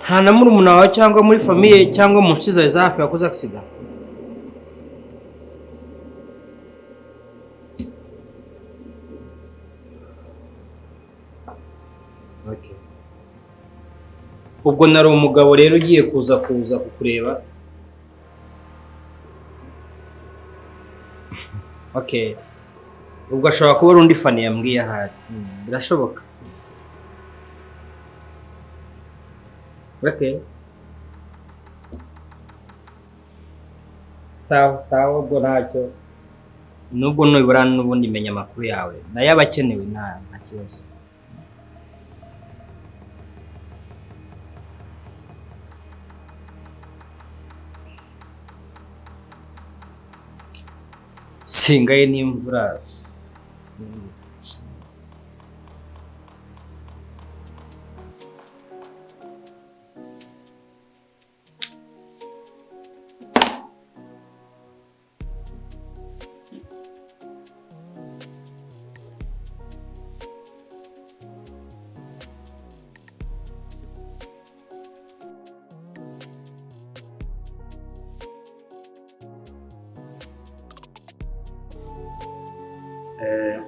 Nta na murumuna wawe cyangwa muri famille cyangwa mu nshuti zawe za hafi wakoze accident? Okay. Ubwo nari umugabo rero ugiye kuza kukureba. Okay. Ubwo ashobora kuba ari undi fani yambwiye ahari. Birashoboka. Okay. Sawa sawa, ubwo ntacyo. Nubwo nubura n'ubundi menya amakuru yawe. Nayo aba akenewe, nta kibazo. Singaye n'imvura.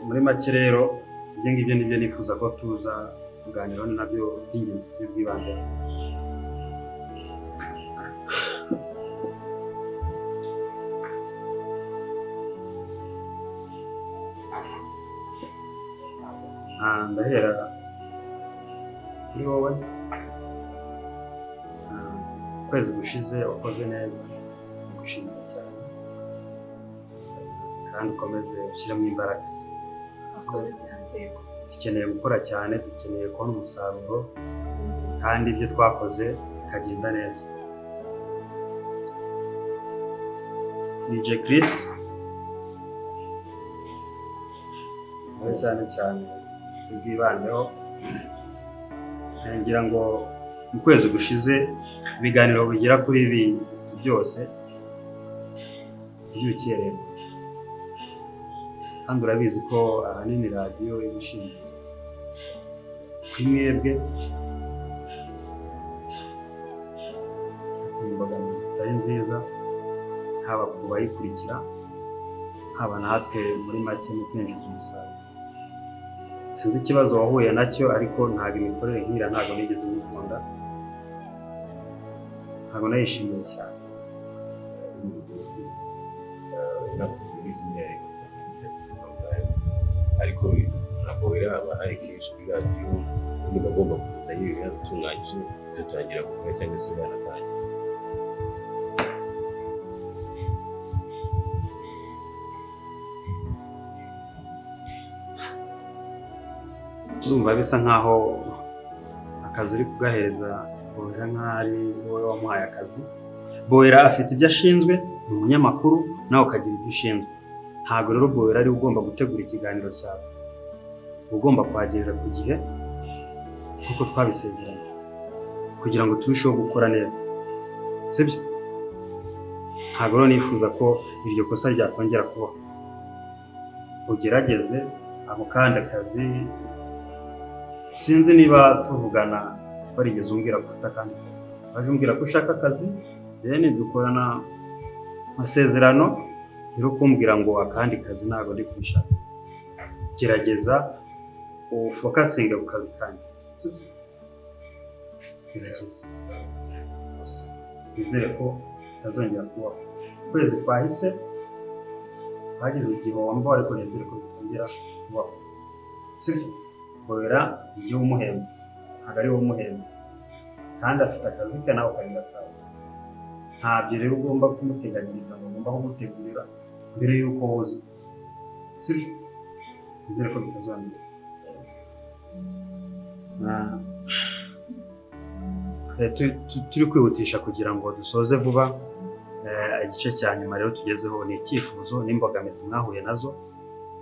Muri make rero ibyo ngibyo nibyo nifuza ko tuza kuganiraho, ni nabyo by'ingenzi turi bwibandeho. Ndahera kuri wowe. Ukwezi gushize wakoze neza, ndagushimira cyane kandi ukomeze ushyiremo imbaraga. Dukeneye gukora cyane, dukeneye kubona umusaruro kandi ibyo twakoze bikagenda neza. DJ Chris nawe cyane cyane ubwibandeho, ngira ngo mu kwezi gushize ibiganiro bigera kuri bitatu byose by'ubukererwe, kandi urabizi ko ahanini radiyo iba ishingiye kuri mwebwe, imbogamizi zitari nziza haba ku bayikurikira haba natwe muri make mu kwinjiza umusaruro. Sinzi ikibazo wahuye nacyo, ariko ntabwo imikorere nk'iriya ntabwo nigeze nyikunda, ntabwo nayishimiye cyane. Ariko ntabwo biraba ari kenshi kuri radiyo, ubundi bagomba kuza ibintu yatunganyije zitangira gukora cyangwa se yanatangiye. Urumva bisa nkaho akazi uri kugahereza Bohera nkaho ari wowe wamuhaye akazi. Bohera afite ibyo ashinzwe, ni umunyamakuru, nawe ukagira ibyo ushinzwe. Ntabwo rero Bohera ari ugomba gutegura ikiganiro cyawe, ugomba kuhagerera ku gihe nk'uko twabisezeranye kugira ngo turusheho gukora neza, sibyo? Ntabwo rero nifuza ko iryo kosa ryakongera kubaho. Ugerageze ako kandi akazi, sinzi niba tuvugana warigeze umbwira ko ufite akandi kazi, waje umbwira ko ushaka akazi, rero dukorana amasezerano, rero kumbwira ngo akandi kazi ntabwo ndi kubishaka. Gerageza ufokasinge ku kazi kanjye, gerageza wizere ko bitazongera kubaho. Ukwezi kwahise twagize igihombo, ariko nizere ko bitongera kubaho, sibyo? Bohera iyo umuhemba ntabwo ari wowe umuhemba, kandi afite akazi ke nawe ukagira akawe. Ntabyo rero ugomba kumuteganyiriza ngo ugomba kumutegurira mbere y'uko woza, sibyo? Nizere ko bitazongera. Turi kwihutisha kugira ngo dusoze vuba. Igice cya nyuma rero tugezeho ni icyifuzo n'imbogamizi mwahuye nazo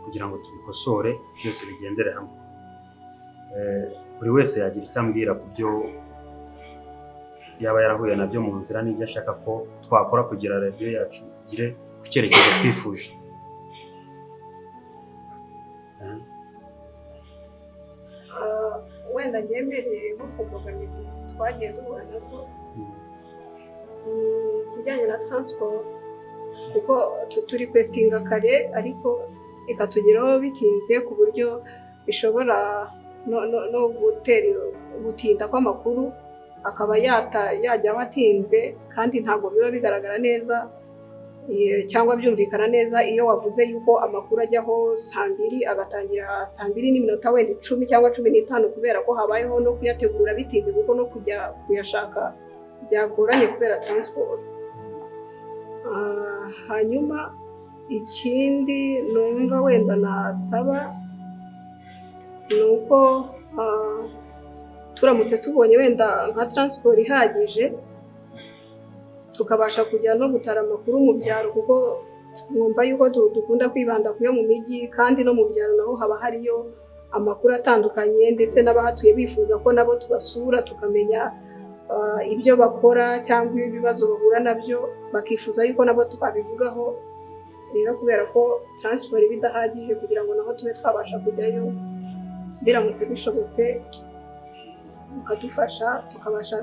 kugira ngo tubikosore byose bigendere hamwe. Buri wese yagira icyo ambwira ku byo yaba yarahuye nabyo mu nzira n'ibyo ashaka ko twakora kugira radiyo yacu igire ku cyerekezo twifuje. Wenda ngembereye nko ku mbogamizi twagiye duhura nazo ni ikijyanye na transport, kuko turi kwesitinga kare ariko ikatugeraho bitinze, ku buryo bishobora no gutera gutinda kw'amakuru, akaba yajyaho atinze, kandi ntabwo biba bigaragara neza cyangwa byumvikana neza iyo wavuze yuko amakuru ajyaho saa 2, agatangira saa 2 n'iminota wenda 10 cyangwa 15, kubera ko habayeho no kuyategura bitinze, kuko no kujya kuyashaka byagoranye kubera transport. Hanyuma ikindi numva wenda nasaba ni uko turamutse tubonye wenda nka transport ihagije, tukabasha kujya no gutara amakuru mu byaro, kuko mwumva yuko dukunda kwibanda ku yo mu mijyi, kandi no mu byaro naho haba hariyo amakuru atandukanye, ndetse n'abahatuye bifuza ko nabo tubasura tukamenya ibyo bakora cyangwa ibibazo bahura nabyo, bakifuza yuko nabo twabivugaho. Rero kubera ko transport iba idahagije kugira ngo naho tube twabasha kujyayo, biramutse bishobotse bukadufasha tukabasha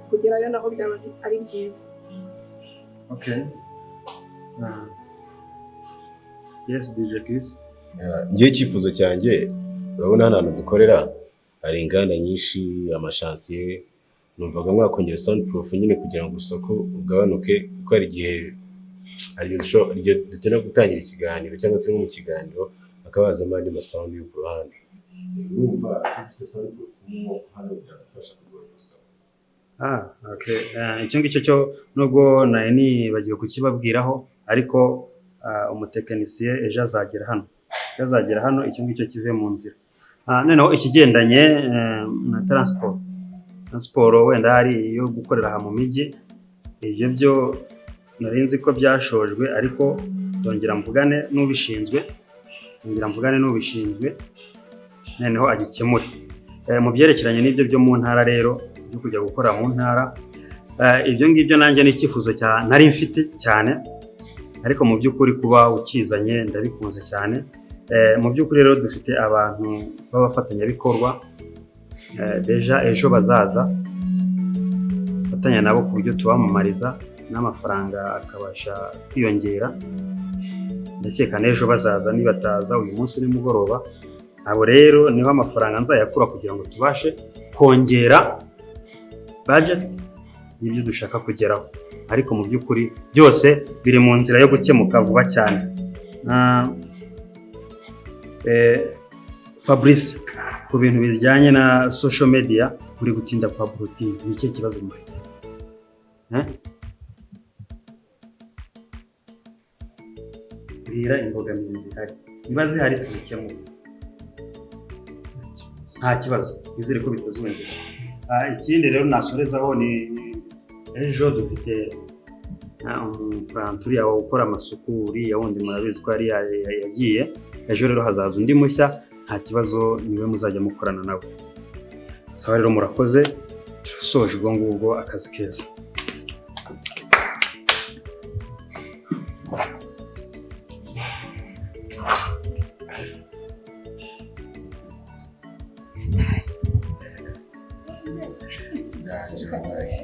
kugerayo naho byaba ari byiza. Okay. Yes, DJ Chris. Ngewe icyifuzo cyanjye, urabona hano hantu dukorera hari inganda nyinshi, amashansiye. Numvaga mwakongera sound proof nyine kugira ngo urusaku rugabanuke, kuko hari igihe dukenera gutangira ikiganiro cyangwa turi mu kiganiro hakaba hazamo andi masound yo ku ruhande. Urumva dufite sound proof mo hano byadufasha kugabanya urusaku. Ah, okay. Icyo ngicyo cyo nubwo nari nibagiwe kukibabwiraho, ariko umutekinisiye ejo azagera hano. Ejo azagera hano, icyo ngicyo kive mu nzira. Noneho ikigendanye na transport. Transport wenda hari iyo gukorera aha mu mijyi, ibyo byo nari nzi ko byashojwe, ariko ndongera mvugane n'ubishinzwe, ndongera mvugane n'ubishinzwe noneho agikemure. Mu byerekeranye n'ibyo byo mu ntara rero, byo kujya gukora mu ntara, ibyo ngibyo nanjye ni icyifuzo cya nari mfite cyane, ariko mu by'ukuri kuba ukizanye ndabikunze cyane. Mu by'ukuri rero dufite abantu b'abafatanyabikorwa, déjà ejo bazaza fatanya nabo ku buryo tubamamariza n'amafaranga akabasha kwiyongera. Ndakeka n'ejo bazaza, nibataza uyu munsi nimugoroba. Abo rero niho amafaranga nzayakura kugira ngo tubashe kongera budget y'ibyo dushaka kugeraho, ariko mu by'ukuri byose biri mu nzira yo gukemuka vuba cyane. Fabrice, ku bintu bijyanye na social media uri gutinda kwa Brutine, ni ikihe kibazo mufite? Eh? Mbwira imbogamizi zihari, niba zihari tuzikemure. Nta kibazo, nizere ko bitazongera. Ikindi rero nasorezaho ni ejo dufite umupuranto uriya ukora amasuku, uriya wundi murabizi ko yari yagiye. Ejo rero hazaza undi mushya, nta kibazo, niwe muzajya mukorana nawe. Sawa rero, murakoze, turasoje ubwo ngubwo, akazi keza. Ndaje wallahi.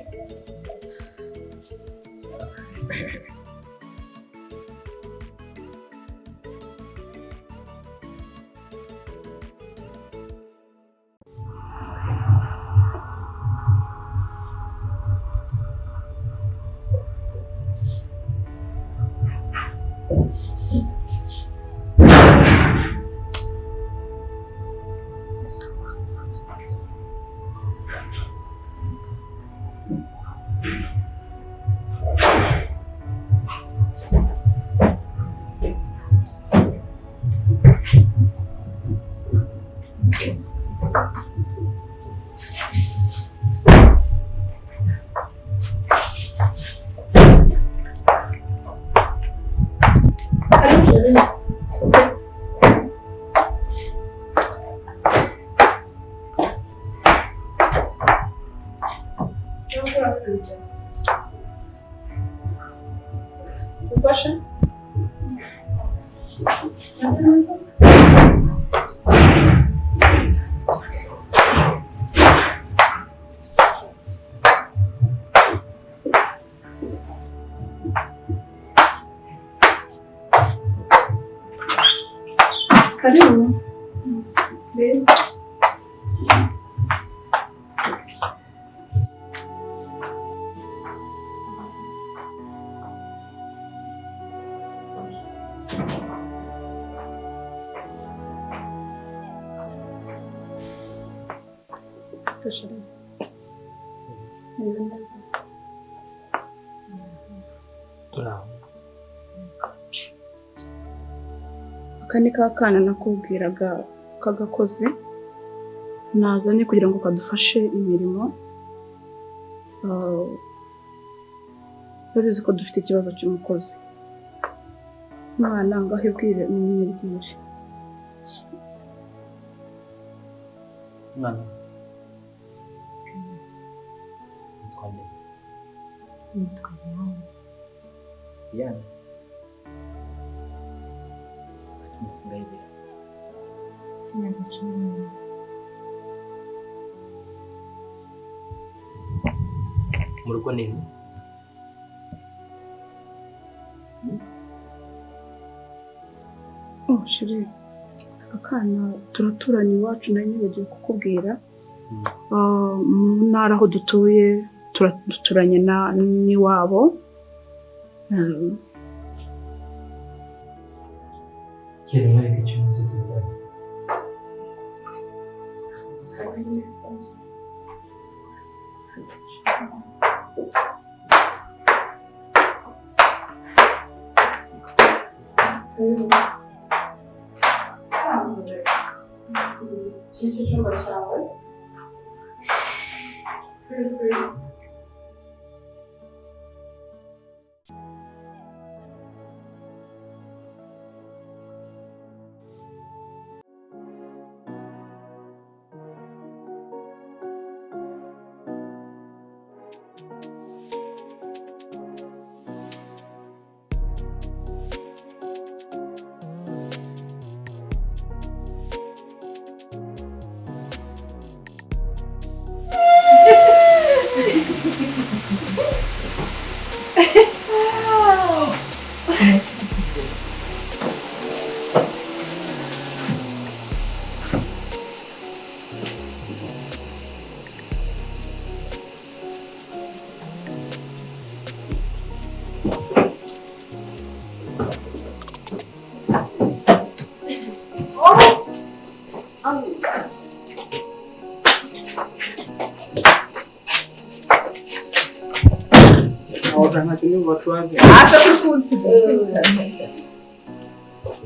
Ufashe. Aka ni ka kana nakubwiraga k'agakozi nazanye kugira ngo kadufashe imirimo. Urabizi ko dufite ikibazo cy'umukozi. Mwana ngaho ibwire umwibwire. Mwana. Nitwa nde? Nitwa Diane. Diane. Ufite imyaka ingahe Diane? Imyaka 18. Mu rugo ni he? Oh chérie, aka kana turaturanye iwacu nari nibagiwe kukubwira. Mu ntara aho dutuye duturanye n'iwabo. Kera mwereke icyo umunsi tuvugana. Iki cyumba cyawe. Feel free.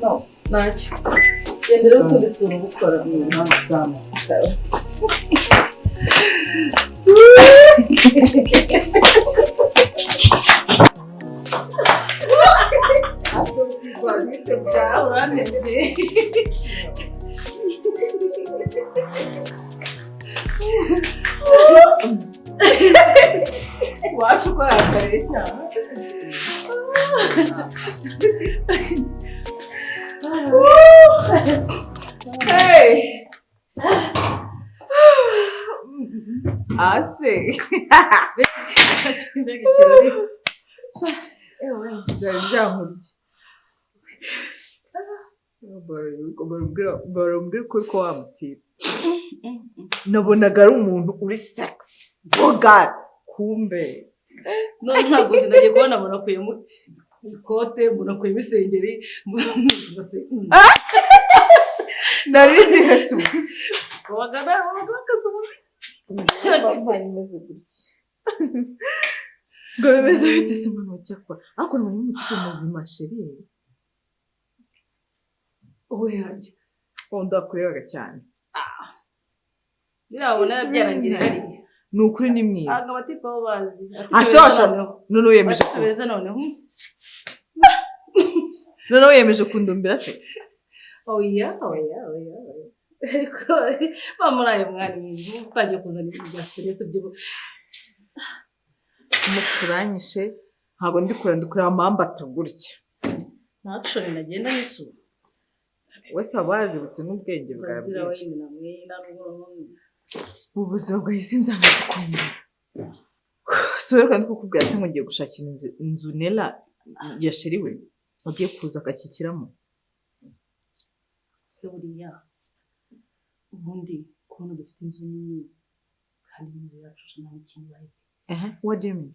No, ntacyo. Gendera utundi tuntu gukora. Wacu ko yakare cyane. Hey! Ase. Byari byankurye. Barambwira ko ko wamutira. Nabonaga ari umuntu uri sexy. Oh God! Kumbe. None ntabwo sinagiye kubona munakuyemo ikote, munakuyemo isengeri, mbese. Nari nihese. Wagana wakasubuza. Bimeze gutya. Ngo bimeze bite se mwana cyakora? Ariko ni umutipe muzima chérie. Oya yanjye. Ndakurebaga cyane. Birabona byarangiriye hariya. Ni ukuri ni mwiza. Aga batipa bo bazi. Ase washa none uyemeje ko. Beza noneho. None uyemeje kundumbira se? Oya oya oya. Ariko bamuraye mwana mwiza utangiye kuzana ibintu bya stress byo. Mukuranyishe ntabwo ndi kure ndikure amamba atagurya. Nta action nagenda n'isura. Wese waba warazibutse n'ubwenge bwawe bwinshi. Ubuzima bwahise nzanagukumbuye. Si rero kandi kukubwira se ngo ngiye gushakira inzu Nella ya chérie we agiye kuza akakikiramo. Se buriya ubundi kubona dufite inzu nini kandi inzu yacu nta n'ikintu ibaye. What do you mean?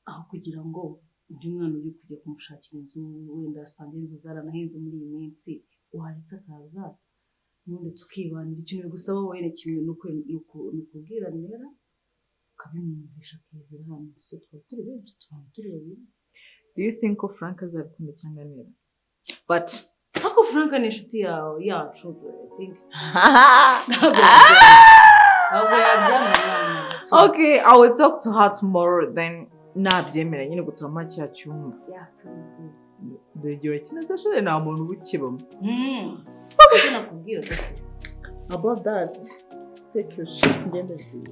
Aho kugira ngo undi mwana ujye kujya kumushakira inzu wenda asange inzu zaranahenze muri iyi minsi waretse akaza nubundi tukibanira. Ikintu bigusaba wowe ni kimwe ni ukubwira Nella Ukabimwumvisha akizera hano se twaba turi benshi, twaba turi babiri. Do you think ko Frank azabikunda cyangwa nera? But ariko Frank ni inshuti yawe yacu, I think. Ntabwo yabyanga. Okay, I will talk to her tomorrow then. Nabyemera nyine gutama cya cyumba. Yeah, please do. Ndegera kinaza shire nta muntu ubukibamo. Sicyo nakubwira gusa. About that, take your shit ngende ziye.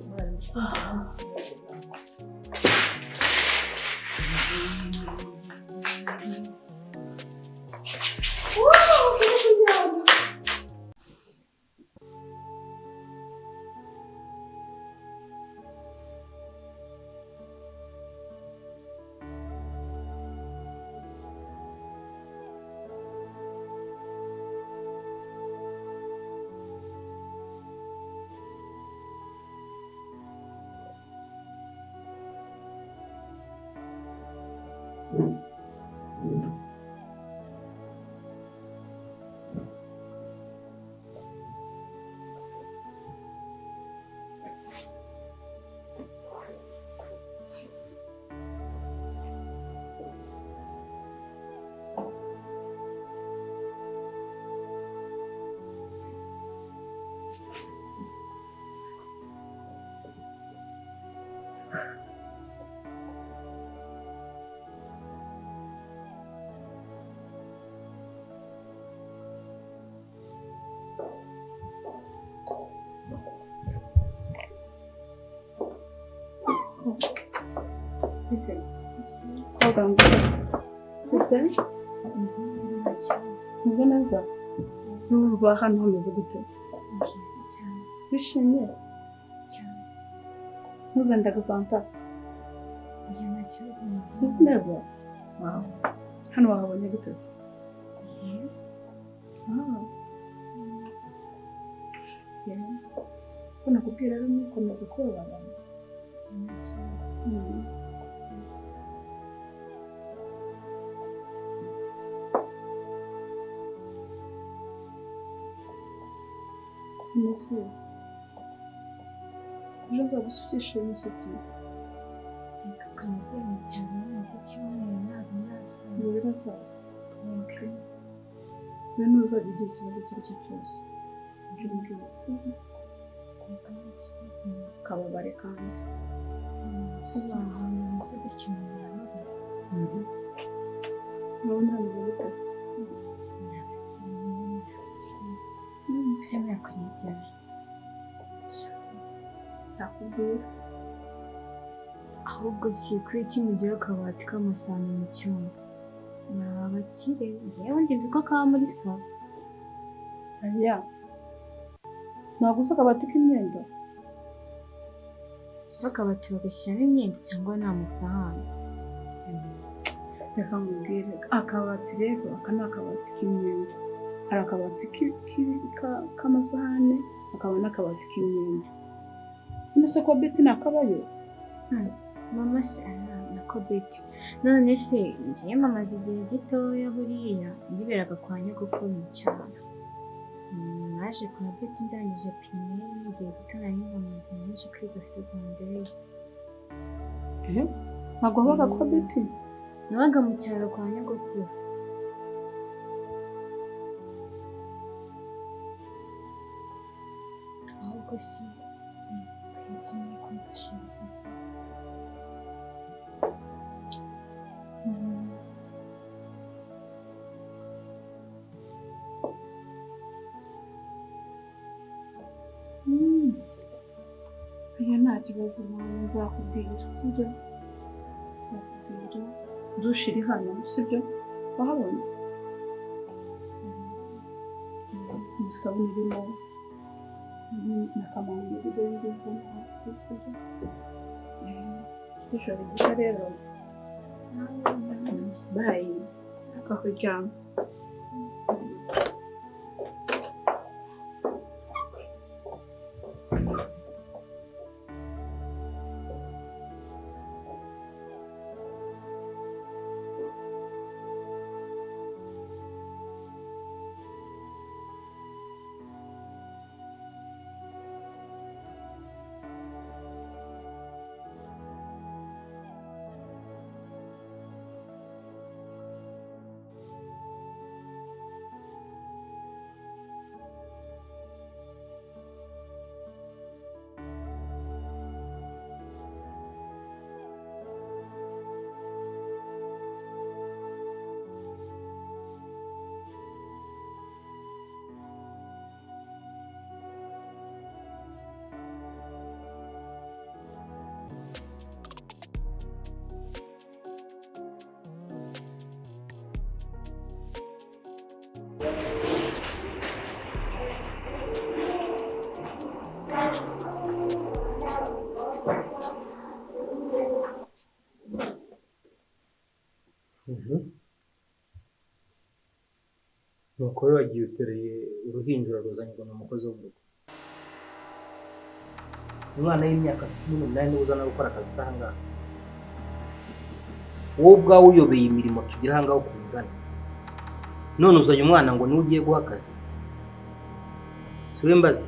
Meze neza. Numva hano hameze gute? Wishimye? Ntuzende agafanta? Meze neza? Hano wahabonye gute? Ko nakubwira rero ntukomeze kubabara. Mbese ejo nzagusukisha uyu musatsi. Reka navuye mu cyaro maze icyumweru ntabwo ndasaza. Ntibirasaza. Rero ntuzajya ugira ikibazo icyo ari cyo cyose. Ibyo umbwira sibyo? Reka nta kibazo. Kababare kandi. Kuba ahantu hameze gutya umuntu yababara. Urabona hameze gute? Nabasirimu, nabakire. Ese mwakoreye ryari? Nakubwira. Ahubwo si kuri iki mugira akabati k'amasahani mu cyumba. Muri abakire, njyewe nzi ko kaba muri salo. Aya. Ntabwo uzi akabati k'imyenda? Si akabati bagashyiramo imyenda cyangwa ni amasahani? Reka nkubwire, akabati rero aka ni akabati k'imyenda. Hari akabati k'amasahani, hakaba n'akabati k'imyenda. None se kwa Betty nakabayo? Mama se nako Betty. None se ngiye mamaze igihe gitoya buriya yiberaga kwa nyogokuru mu cyaro. Naje kwa Betty ndangije primaire igihe gito nari nkamaze naje kwiga segonderi. Ntabwo wabaga kwa Betty? Nabaga mu cyaro kwa nyogokuru. Ahubwo si kimwe kumfasha bigize. Oya nta kibazo mama, nzakubwira sibyo? Nzakubwira. Dushe iri hano sibyo? Wahabonye? Isabune irimo na kamambiri ngeze hasi sibyo? Ijoro ryiza rero. Bye. Akakuryama. Nuko rero wagiye uteruye uruhinja uraruzanye ngo ni umukozi wo mu rugo. Umwana w'imyaka 18 niwe uzana gukora akazi k'ahangaha. Wowe ubwawe uyobeye imirimo tugira ahangaha ukuntu ingana. None uzanye umwana ngo niwe ugiye guha akazi. Si we mbaza?